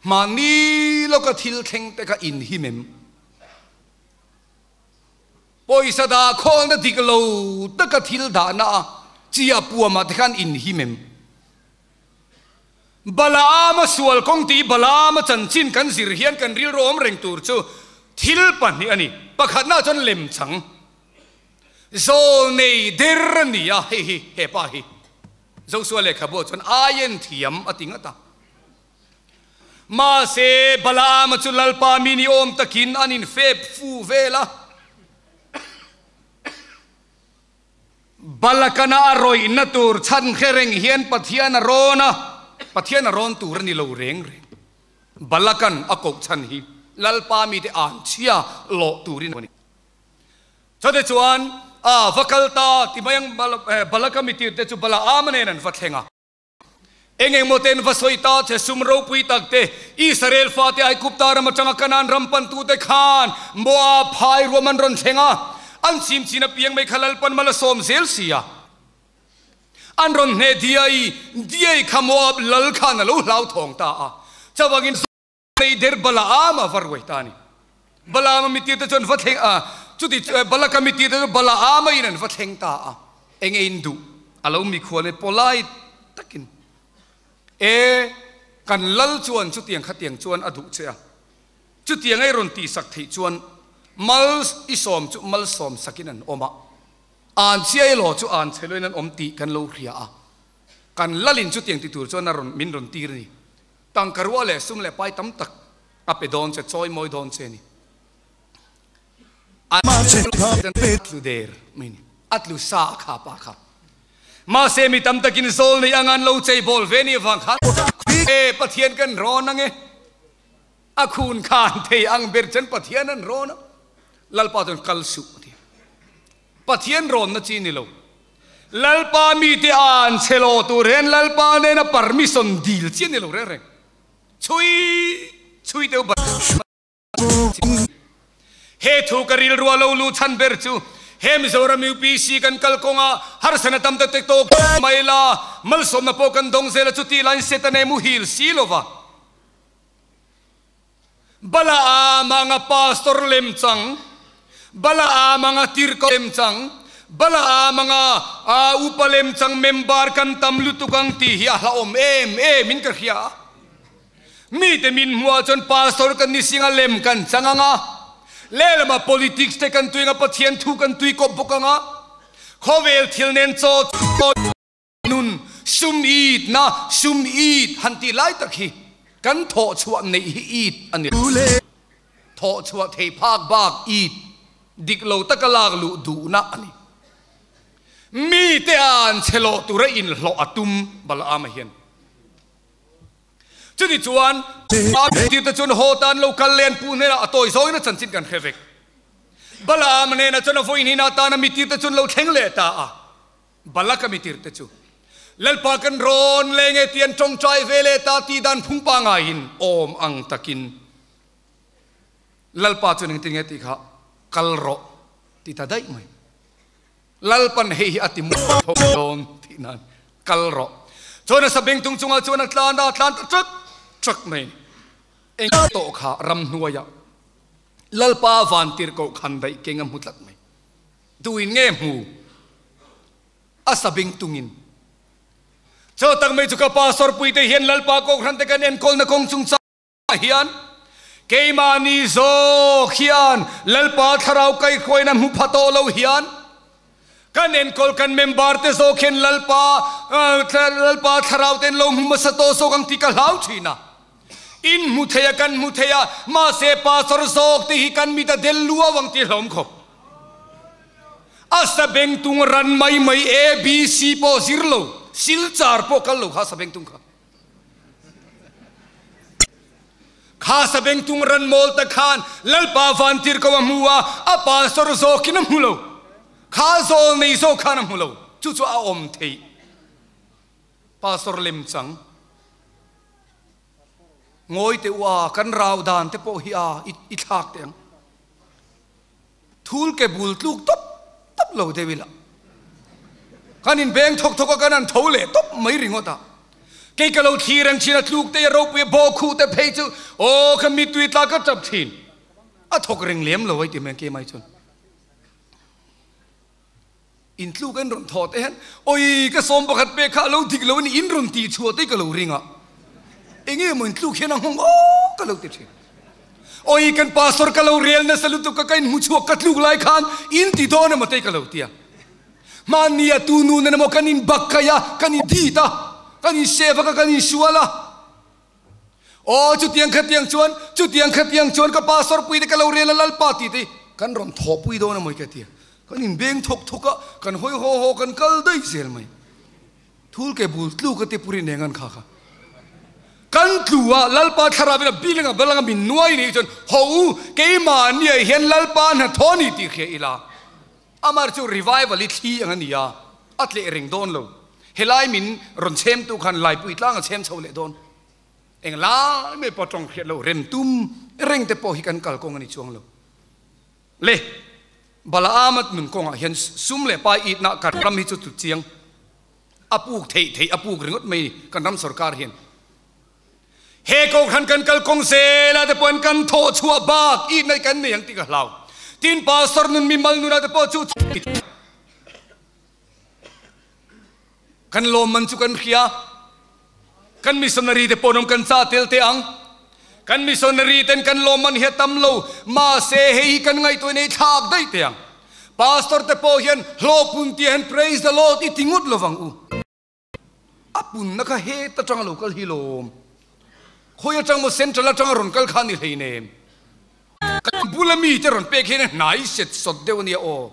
[SPEAKER 1] Mahni lawka thil thleng te kha in him em? Pawisa dah khawlna dik lo taka thil dahna a chia puamah te khan in him em? Balaama sual kawng tih Balaama chanchin kan zir hian kan rilru awm reng tur chu thil pahnih a ni. Pakhatnaah chuan lemchang zawlnei der a ni a, hei hi he pa hi. Joshua lehkhabu ah chuan aien thiam a ti ngat a. Mahse, Balaama chu Lalpa mi ni awm takin an infep fu vel a. Balakana a rawihna tur chhan hre reng hian Pathian a rawn a, Pathian a rawn tur a ni lo reng reng. Balakan a koh chhan hi Lalpa mite anchhia lawh turin a ni. Chute chuan a va kal ta ti mai ang Balaka mitirte chu Balaama nen an va thleng a. Eng engmaw te an va sawi ta che sum ropui tak te, Israel fate Aigupta ram atanga Kanaan ram pantute khan Moab phai ruam an rawn thleng a, an chim chin apiang mai kha Lalpan mal a sawm zel si a. An rawn hneh diai diai kha Moab lal khan a lo hlauthawng ta a, chuvangin Nei der Balaama va ruai ta a ni. Balaama mitirte chuan va thleng a, chuti Balaka mitirte chu Balaama in an va thleng ta a. Enge in duh? A lo mikhual e polite takin, E, kan lal chuan chutiang khatiang chuan a duh che a, chutiang ei rawn tihsak theih chuan mal i sawm chu malsawm sakin an awm a, an chiai law chu an chhe loin an awm tih kan lo hria a, kan lalin chutiang ti tur chuan a rawn min rawn tir a ni. Tangka ruah leh sum leh pai tam tak a pe dawn che, chawi mawi dawn che a ni. A tlu der mai ni, a tlu sa a kha pa kha. Mahse mi tam takin zawl nei anga an lo chei bawl ve ni avang khan e Pathian kan rawn ang e, a khun khan thei ang ber chuan Pathian an rawn a, Lalpa chuan kal suh a ti a. Pathian rawnna chi ni lo. Lalpa mite an chhe lo tur hian Lalpa nena permission dil chi a ni lo reng reng. Chhui chhui deuh bat He thu ka rilru a lo luh chhan ber chu he Mizoram UPC kan kal kawnga harsana tam ta tek tawk mai la, malsawmna pawh kan dawng zel a chuti laiin Setana muhil si lova. Balaam anga pastor lem chang, Balaam anga tirhkoh lem chang, Balaam anga upa lem chang member kan tam lutuk ang tih hi a hlauhawm em em in ka hria a. Mite min hmuh ah chuan pastor kan ni singa lem kan chang ang a, lehlamah politics te kan tui ang a, Pathian thu kan tui kawp bawk ang a, khawvel thil nen chaw Nun sum it na sum it han tih lai tak hi kan thawh chhuah neih hi it a ni lo. Thawh chhuah thei phak bak it dik lo taka lak luh duhna a ni. Mite an che lawh tura inhlawh a tum Balaama hian. Chuti chuan a tirte chuan haw tan lo kal len pu hnenah a tawi zawngin a chanchin kan hre vek. Balaam hnenah chuan a vawi hnihna atan a mi tirte chuan lo thleng leh ta a. Balak a mi tirte chu Lalpa kan rawn leng e tih an tawngtai ve leh ta tih dan phung pangaiin awm ang takin Lalpa chuan engtin nge tih kha kal rawh ti ta daih mai. Lalpan hei hi a ti mual tho dawn tih nan kal rawh. Chuan a sabengtung chungah chuan a tlan a, a tlan ta ṭak ṭak mai. Eng tawh kha ramhnuaiah Lalpa vantirhkoh khan daih keng a hmu tlat mai. Duin nge hmu a sabengtungin. Chaw tak mai chu ka pastor puite hian Lalpa Kohhran te kan enkawlna kawng chungchang hian keimahni zawk hian Lalpa thlarau kaihhruaina hmu pha tawh lo hian kan enkawl kan member te zawk hian Lalpa Lalpa thlarau ten lo hmu hmasa tawh zawk ang tih ka hlau thin a. In hmu thei a kan hmu thei a, mahse pastor zawk te hi kan mit a del luau ang tih hlawm khawp. A sabengtung ran mai mai ABC pawh zir lo, silchar pawh kal lo kha sabengtung kha. Kha sabengtung ran mawl ta khan Lalpa vantir ko a hmu a, a pastor zawkin a hmu lo. Kha zawl nei zawk khan a hmu lo. Chu chu a awm theih. Pastor lemchang ngawi teh u a, kan rau dan te pawh hi a i thlak teh ang. Thul ke bul tluk tawp tawp lo deuh ila. Kan in beng thawk thawk a kan an tho leh tawp mai ringawt a. Kei ka lo thlir ang thin a tluk te a ropui a bawk khuh te phei chu aw ka mittui tla ka tap thin. A thawk reng lem lo ai ti mai ang kei mai chuan. In tluk an rawn thaw te hian awi ka sawm pakhat pek kha a lo dik lo a ni in rawn tih chhuah te ka lo ring a enge maw in tluk hian a nghawng aw ka lo ti thin awi kan pastor ka lo rel nasa lutuk ka ka in hmu chhuak ka tluk lai khan in ti dawn emaw te ka lo ti a hmanni a tu nu nen emaw kan in bak kai a kan in dit a kan in save a ka kan in sual a aw chutiang khatiang chuan chutiang khatiang chuan ka pastor pui te ka lo rel a lalpa tih te kan rawn thawhpui dawn emaw ka ti a Kan inbeng thawk thawk a, kan hawi haw haw kan kal daih zel mai. Thul ke bul tluk a ti puri neng an kha kha. Kan tlu a, Lalpa thlarau in a biling a balang a min nuai nih chuan ho u, keimahni ah hian Lalpa hnathawh ni tih hria ila. Amah chu revival i thli ang a ni a, a tleh reng dawn lo. Helai min rawn chhem tu khan Laipui tlang a chhem chho leh dawn. Eng lai mai pawh tawng hriat lo rem tum reng te pawh hi kan kalkawng a ni chuang lo. Le, Balaama nun kawngah hian sum leh pai itna kan ram hi chu tlu chiang a puk theih theih a puk ringawt mai ni kan ram sorkar hian. He kohhran kan kal kawng zela te pawhin kan thawh chhuah bak itna hi kan nei ang tih ka hlau. Tin, pastor nun mimal nunah te pawh chu kan lawmman chu kan hria. Kan missionary te pawh an awm kan chah tel teh ang. Kan missionary ten kan lawmman hi a tam lo, mahse hei hi kan ngaihtuah in ei thlak daih teh ang. Pastor te pawh hian hlawhpun tih ah hian praise the Lord i ti ngut lovang u. A punna kha het atanga lo kal hi lawm. Khawi atang maw central atanga rawn kal kha a ni hleinem. Kan bula mite rawn pek hian a hnai set sawt deuh a nia aw.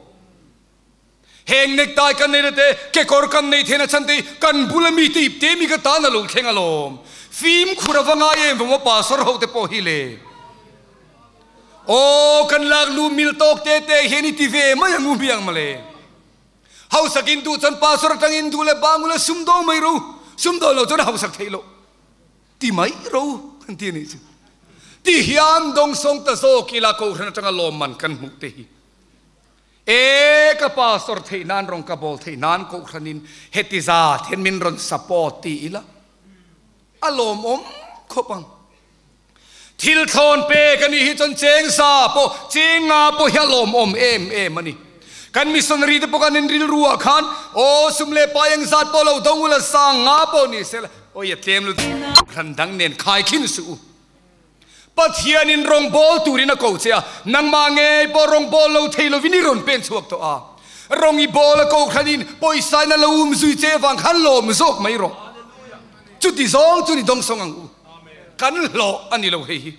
[SPEAKER 1] Heng necktie kan nei na te, kekawr kan nei thei na chhan te hi kan bula mite ip te mi ka tan a lo thleng alawm. Fimkhur a va ngai em vawm a pastor ho te pawh hi le. Aw kan lak lu mil tawk te te hian i ti ve mai ang u hmiang mawle. Hausak in duh chuan pastor atangin duh leh bang ula sumdawng mai ro, sumdawn lo chuan a hausak theih loh. Ti mai ro kan ti a nih chu. Ti hian dawngsawng ta zawk ila Kohhran atanga lawmman kan hmuh te hi. E ka pastor theih nan rawng ka bawl theih nan Kohhranin heti zat hian min rawn support ti ila a lawmawm khawp ang. Thil thlawn pek a nih hi chuan cheng sa pawh cheng nga pawh hi a lawmawm em em a ni. Kan missionary te pawh kan in rilru ah khan aw sum leh pai eng zat pawh lo dawng ula sang nga pawh ni sela awi a tlem lutuk hran dang nen khai khin suh u. Pathianin rawngbâwl tûrin a ko che a, nangmah ngei pawh rawngbâwl lo thei lovin i rawn pen chhuak tawh a. Rawng i bâwl a ko khanin pawisain a lo um zui che vang khan lâwm zawk mai rawh. Chuti zawng chu ni dawngsawng ang u. Kan hlawh a ni lo hei hi.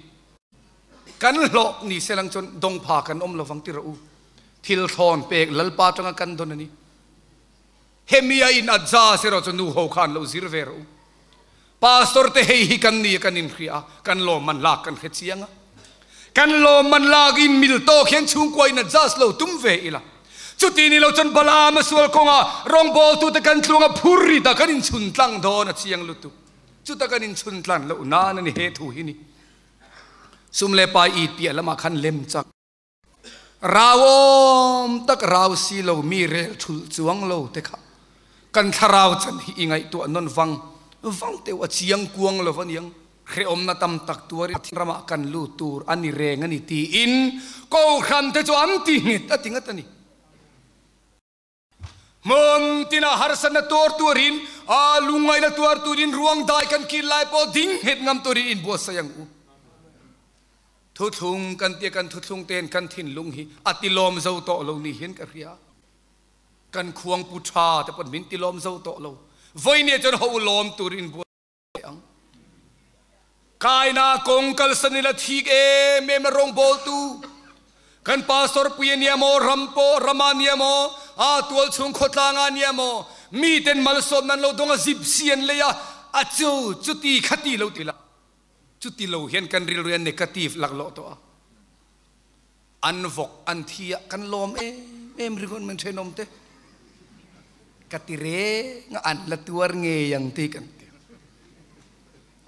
[SPEAKER 1] Kan hlawh ni se lang chuan dawngpha kan awm lovang ti rawh u. Thil thlawn pek Lalpa atanga kan dawn a ni. Hemi a in adjust erawh chu nu ho khan lo zir ve rawh u. Pastor te hei hi kan ni a kan inhria a, kan lawmman lak kan hre chiang a. Kan lawmman lak in mil tawk hian chhungkua in adjust lo tum ve ila. Chuti ni lo chuan Balaam a sual kawnga rawngbawltute kan tluang a phur rit a, kan inchhun tlang dawn a chiang lutuk. Chuta kan inchhun tlan loh nan a ni he thu hi ni. Sum leh pai it piah lamah khan lem chak. Rau awm tak rau si lo mi rel thulh chuang lo te kha kan thlarau chan hi i ngaihtuah nawn vang vang teuh a chiang kuang lo aniang. Hrehawmna tam tak tuarin ramah kan lut tur a ni reng a ni tiin Kohhran te chu an ti nghet a ti ngat a ni. Hmun tinah harsatna tuar turin a lungngaihna tuar turin ruang dai kan kil lai pawh ding nghet ngam turin inbuatsaih ang u. Thuthlung kan tia kan thuthlung ten kan thinlung hi a tilawm zo tawh lo ni hian ka hria. Kan khuangpu tha te pawn min tilawm zo tawh lo. Vawinia chuan ho lawm turin inbuatsaih ang. Kaina kawng kalsan ila thik em em a rawngbawltu kan pastor pui a nia maw, ram pawh ram ah nia maw, a tual chhung khawtlang ah nia maw, miten malsawmna an lo dawng a zipsi an lei a, a chu chuti khati lo ti la, chuti lo hian kan rilru hian negative laklawh tawh a, an vawk an thi ah kan lawm em em ringawt min thenawm te ka ti reng a an la tuar ngei ang tih kan ti.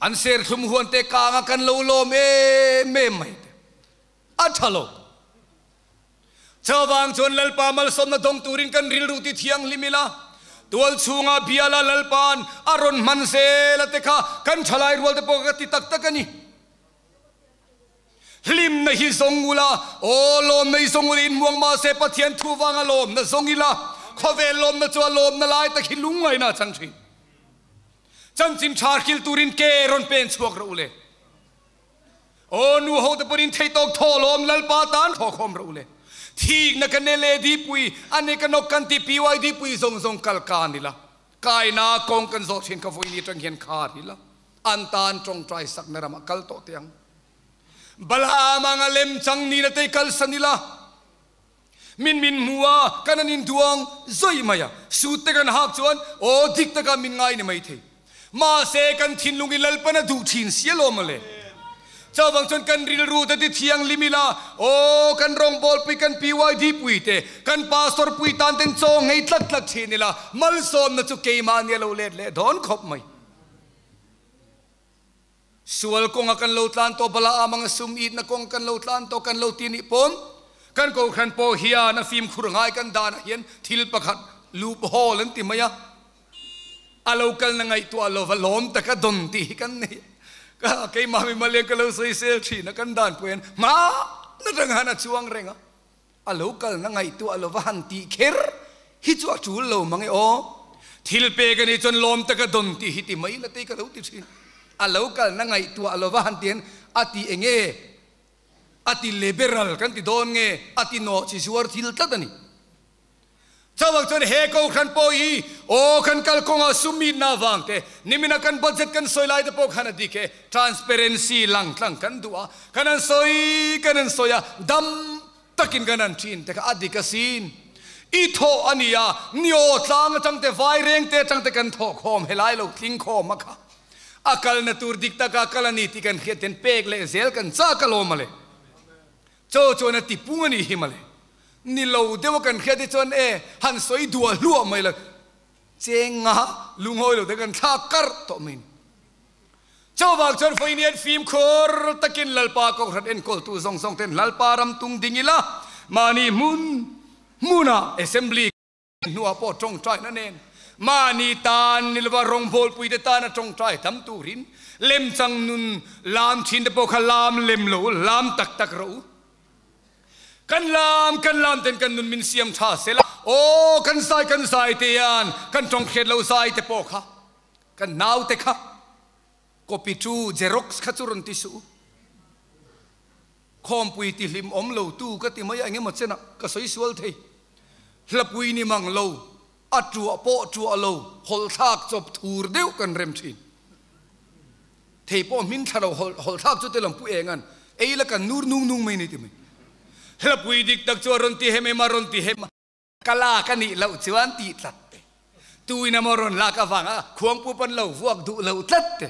[SPEAKER 1] An serthlum huan te kang a kan lo lawm em em mai te a tha lo. Chuvang chuan Lalpa malsawmna dawng turin kan rilru ti thianghlim ila, tual chhunga biala Lalpa'n a rawn hman zel a te kha kan thalai rual te pawh ka ti tak tak a ni. Hlimna hi zawng ula, aw lawmna hi zawng ula inmuang mahse Pathian thu vanga lawmna zawng ila, khawvel lawmna chu a lawmna lai tak hi lungngaihna a chang thin. Chanchin tha hril turin ke rawn pen chhuak rawh u le. Aw nu ho te pawhin theihtawk thaw lawm Lalpa tan thaw khawm rawh u le. Thikna ka ne le dipui, a ne ka nawk kan ti PYD pui zawng zawng kal ka ni la. Kaina kawng kan zawh thin ka vawiin atang hian khar ila. An tan tawngtai sakna ramah kal tawh teh ang. Balaam anga lem chang nina te kalsan ila. Min min hmu a, kan an induang zawih mai a. Suit te kan hak chuan aw dik taka min ngai ni mai thei. Mahse kan thinlung i Lalpan a duh thin si alawm mawle. Chuvang chuan kan rilru te ti thianghlim ila, aw kan rawngbawlpui kan PYD pui te, kan pastor pui tan ten chaw nghei tlat tlat thin ila, malsawmna chu keimahni a lo let leh dawn khawp mai. Sual kawnga kan lo tlan tawh, Balaam anga sum itna kawng kan lo tlan tawh kan lo ti nih pawn kan Kohhran pawh hian a fimkhur ngai kan danah hian thil pakhat loop hole an ti mai a, a lo kalna ngaihtuah lova lawm taka dawn tih hi kan nei. Ka keimah mimal hian ka lo sawisel thin a, kan dan pawh hian hma atang han a chuang reng a, A lo kalna ngaihtuah lova han tih kher hi chu a tul lo mang e aw. Thil pek a nih chuan lawm taka dawn tih hi ti mai la tei ka lo ti thin. A lo kalna ngaihtuah lova han ti hian a ti eng nge? A ti liberal kan ti dawn nge? A ti nawh chi zuar thil tlat a ni. Chauhvang chuan he Kohhran pawh hi aw kan kalkawngah sum mitna avang te, nimina kan budget kan sawi lai te pawh khan a dik e, transparency lang tlang kan duh a, kan han sawi kan han sawi a, dam takin kan han thin te kha a dik asin. I thawh a ni a, ni aw tlang atang te vaireng te atang te kan thawh khawm helai lo tling khawm a kha. A kalna tur dik taka kal a ni tih kan hriat ten pek leh zel kan chak alawm mawle. Chaw chuan a ti pung a nih hi mawle. Ni lo deuh a kan hriat hi chuan e han sawi duah hluah mai lo. Cheng nga lungawi lo te kan thlak karh tawh mai ni. Chuvang chuan vawiin hian fimkhur takin Lalpa Kohhran enkawltu zawng zawng ten Lalpa ram tung ding ila mahni hmun hmunah Assembly hnuah pawh tawngtaina nen mahni tan ni lova rawngbawlpui te tana tawngtai tam turin lemchang nun lam thin te pawh kha lam lem lo lam tak tak rawh u. Kan lam kan lam ten kan nun min siam tha sela aw kan zai kan zai te hian kan tawng hriat lo zai te pawh kha kan nau te kha copy tu xerox kha chu rawn ti suh u. Khawmpui ti hlim awm lo tu ka ti mai a engemaw chenah ka sawi sual thei. Hlapui ni mang lo, a tuah pawh tuah lo, hawlhthlak chawp thur deuh kan rem thin. Thei pawh hmin thla lo hawlhthlak chu te lam pu eng an ei la kan nur nung nung mai ni ti mai. Hlapui dik tak chu a rawn ti hem em a rawn ti hem a. Ka lak a nih loh chuan tih tlat te. Tuin emaw rawn lak avanga khuangpu pawn lo vuak duh lo tlat te.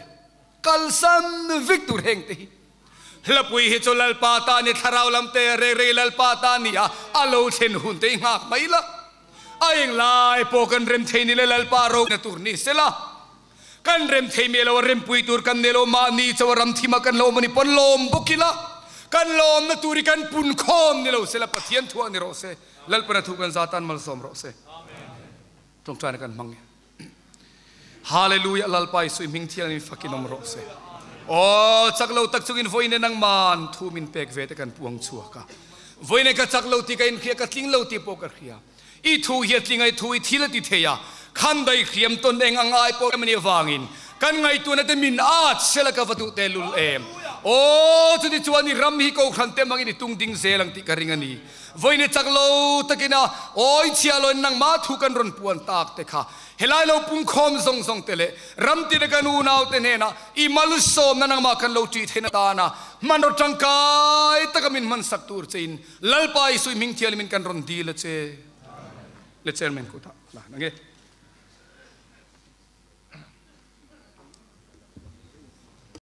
[SPEAKER 1] Kalsan vek tur heng te hi. Hlapui hi chu Lalpa ta ni thlarau lam te rei rei Lalpa ta ni a, a lo thlen hun te hi nghak mai la. A eng lai pawh kan rem thei ni le Lalpa ro na tur ni sela. Kan rem thei miah lo a rempui tur kan nei lo mahni chauh a ram thim a kan lo awm a ni pawn lawm bawk ila. Kan lawmna tur hi kan pun khawm ni lo sela Pathian thuah ni rawh se. Lalpana thu kan za tan malsawm rawh se. Tawngtaina kan hmang e. Hallelujah Lalpa Jesuh i hming thiangin fakin awm rawh se. Aw chak lo tak chungin vawiin nangman thu min pek ve te kan puang chhuak a. Vawiin ka chak lo ti ka inhria ka tling lo ti pawh ka hria. I thu hi a tling a i thu i thil a ti thei a. Khan dai hriam tawn eng ang ai pawh em ani avangin kan ngaihtuahna te min at sela ka va duh teh lul em. Aw chuti chuan i ram hi kohhran te hmangin i tung ding zel ang tih ka ring a ni. Vawiin chak lo takin a awi chhia loin nangmah thu kan rawn puan tak te kha helai lo pungkhawm zawng zawng te leh ram tina kan unau te hnenah i malsawmna nangmah kan lo ṭih theihna tana hmanraw ṭangkai taka min hmansak tur chein Lalpa Isui hming thianghlimin kan rawn dil a che. Le chairman kutah la nange.